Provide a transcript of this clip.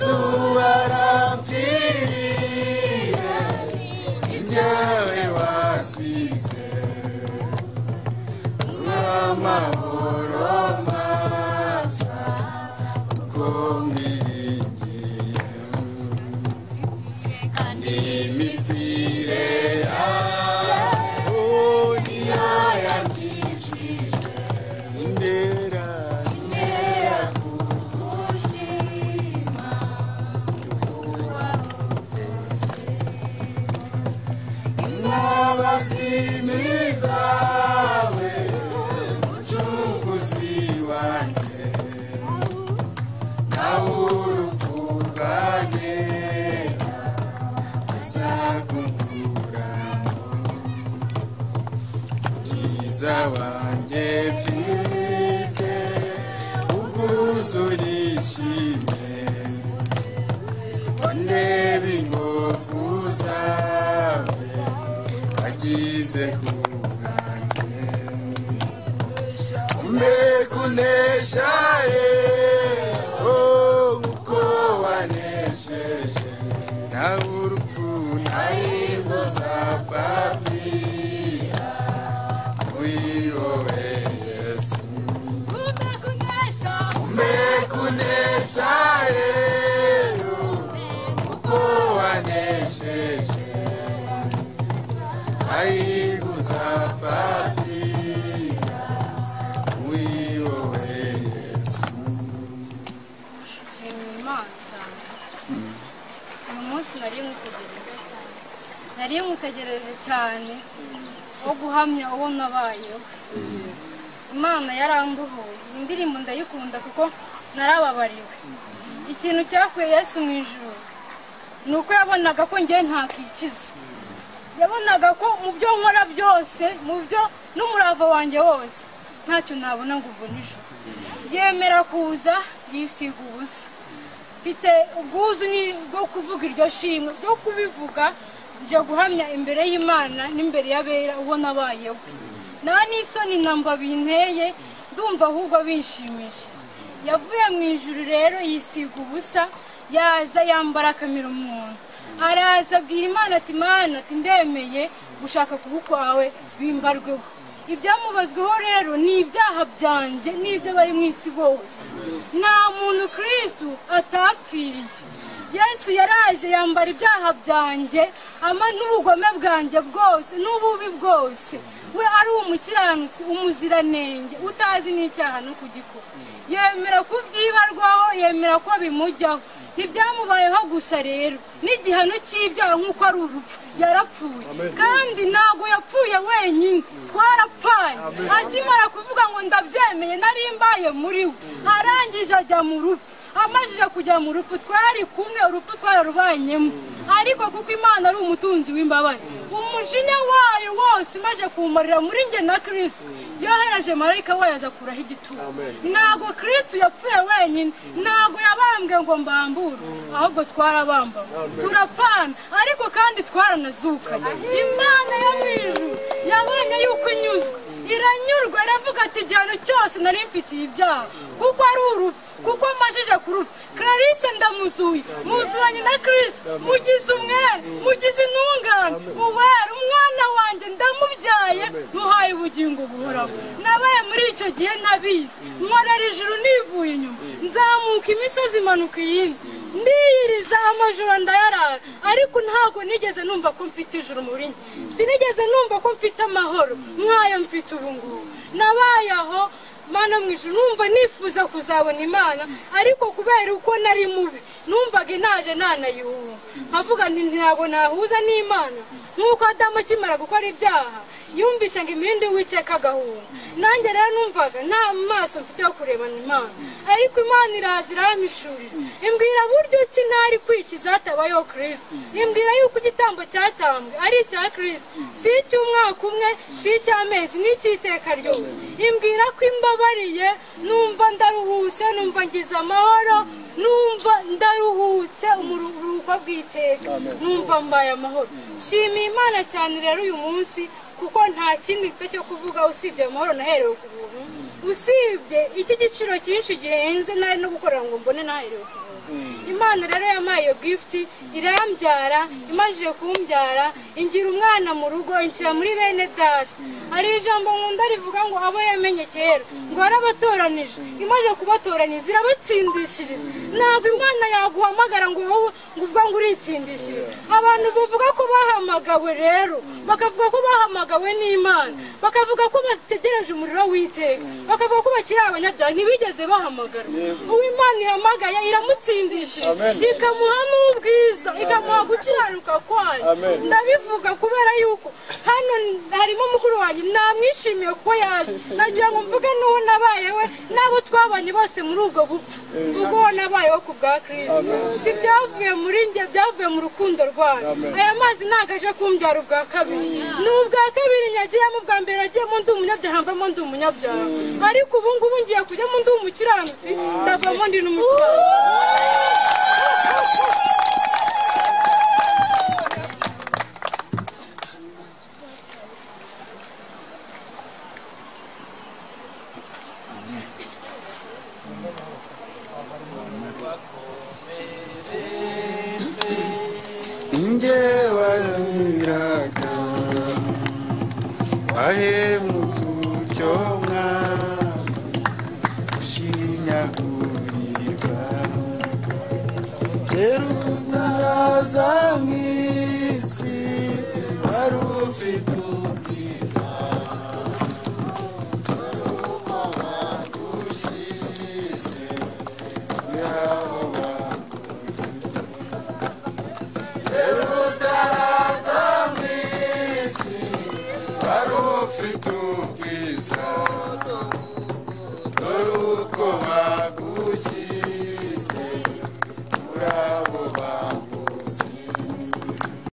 Yesu warampfiriye ibyawe wasize amahoro masa kuko mwiringiye kandi imipfire yawe niyo yankijije indera kugushima n'abasimi zawe mucunguzi wanjye nawe urupfu rwagera azakunkuramo byiza wanjye mfite ubwuzu nishimye ndeba inkovu zawe wagize ku bwanjye umekunesha uko wanesheje nawe urupfu ntabwo uzapfa pfira muri wowe Yesu umekunesha uko wanesheje ntabwo uzapfa pfira muri wowe Yesu. Nshimiye Imana cyane. Uyu munsi nari nkutegereje cyane wo guhamya uwo nabayeho. Imana yaranduhuye. Indirimbo ndayikunda kuko narababariwe. Ikintu cyakuye Yesu mu ijuru ni uko yabonaga ko njye ntakikiza. Yabonaga ko mu byo nkora byose, mu byo n'umurava wanjye wose, ntacyo nabona ngo ubone ijuru. Yemera kuza yisiga ubusa. Mfite ubwuzu bwo kuvuga iryo shimwe, bwo kubivuga, njya guhamya imbere y'Imana n'imbere y'abera uwo nabayeho. Nta n'isoni namba binteye, ndumva ahubwo binshimishije. Yavuye mu ijuru rero yisiga ubusa, yaza yambara akamira umuntu. Araza abwira Imana ati Mana ati ndemeye gushaka kuba kwawe bimbarweho. Ibyamubazweho rero ni ibyaha byanjye n'ibyo bari mu isi bose. Nta muntu Kristu atapfiriye. Yesu yaraje yambara ibyaha byanjye, ama n'ubugome bwanjye bwose n'ububi bwose. We ari umukiranutsi, umuziranenge, utazi n'icyaha no kugikora. Yemera kubyibarwaho, yemera ko bimujyaho. Ntibyamubayeho gusa rero, n'igihano cy'ibyaha nk'uko ari urupfu, yarapfuye. Kandi ntabwo yapfuye wenyine, twarapfanye. Akimara kuvuga ngo ndabyemeye, nari mbaye muri we, arangije ajya mu rupfu. Amajije kujya mu rupfu, twari kumwe, urupfu twararubanyemo. Ariko kuko Imana ari umutunzi w'imbabazi, umujinya wayo wose umaze kumarira muri njye na Kristo, yohereje marayika wayo aza kuraho igituro. Ntabwo Kristo yapfuye wenyine, ntabwo yabambwe ngo mbambure, ahubwo twarabambawe, turapfana, ariko kandi twaranazukanye. Imana yo mu ijuru yabonye yuko inyuzwe, iranyurwa, iravuga ati igihano cyose nari mfitiye ibyaha, kuko ari urupfu, kuko amajije kurupfa. Clarisse ndamuzuye, muzuranye na Kristo, mugize umwere, mugize intungane, uwera umwana wanjye ndamubyaye, muhaye ubugingo buhoraho. Nabaye muri icyo gihe ntabizi, nkorera ijuru nivuye inyuma, nzamuka imisozi imanuka iyindi, ndiyiriza amajoro ndayarara, ariko ntabwo nigeze numva ko mfite ijuru muri njye, sinigeze numva ko mfite amahoro nk'ayo mfite ubu ngubu. Nabaye aho Mana mu ijuru numva nifuza kuzabona Imana, ariko kubera uko nari mubi numvaga inaje nanayihunga, nkavuga nti ntabwo nahuza n'Imana. Nk'uko Adamu akimara gukora ibyaha yumvishe ngo imirindi y'Uwiteka agahunga, nanjye rero numvaga nta maso mfite yo kurebana Imana. Ariko Imana iraza irampishurira, imbwira buryo ki ntari kwikiza hatabayeho Kristo, imbwira yuko igitambo cyatambwe ari icya Kristo, si icy'umwaka umwe, si icy'amezi, n'icy'iteka ryose. Imbwira ko imbabariye, numva ndaruhutse, numva ngize amahoro, numva ndaruhutse umuruhuko bw'iteka, numva mbaye amahoro. Nshimiye Imana cyane rero uyu munsi, kuko nta kindi mfite cyo kuvuga usibye amahoro naherewe ku buntu. Usibye iki giciro cyinshi gihenze nari no gukorera ngo mbone naherewe ku buntu. Imana rero yampaye iyo gift, irambyara, imajije kumbyara ingira umwana mu rugo, inshyira muri bene data. Hari ijambo nkunda rivuga ngo abo yamenye kera ngo yarabatoranije, imaze kubatoranyiriza irabatsindishiriza. Ntabwo Imana yaguhamagara ngo wowe ngo uvuga ngo uritsindishirize. Abantu bavuga ko bahamagawe rero bakavuga ko bahamagawe n'Imana, bakavuga ko bategereje umuriro w'iteka, bakavuga ko bakiri abanyabyaha, ntibigeze bahamagara. Uwo Imana ihamagaye iramutsindishiriza, ikamuha n'ubwiza, ikamuha gukiranuka kwayo. Ndabivuga kubera yuko hano harimo mukuru wanjye, namwishimiye kuko yaje. Nagira ngo mvuge n'uwo nabaye we n'abo twabanye bose muri ubwo bupfu, mvuge uwo nabayeho ku bwa Kristo. Si byavuye muri njye, byavuye mu rukundo rwayo. Aya mazi ntabwo aje kumbyara ubwa kabiri, ni ubwa kabiri nyagiyemo. Ubwa mbere nagiyemo ndi umunyabyaha, mvamo ndi umunyabyaha, ariko ubu ngubu ngiye kujyamo ndi umukiranutsi, ndavamo ndi n'umukiranutsi. Inge waziraga wahemutse utyo mwami, ushinyagurirwa kera utazamwira.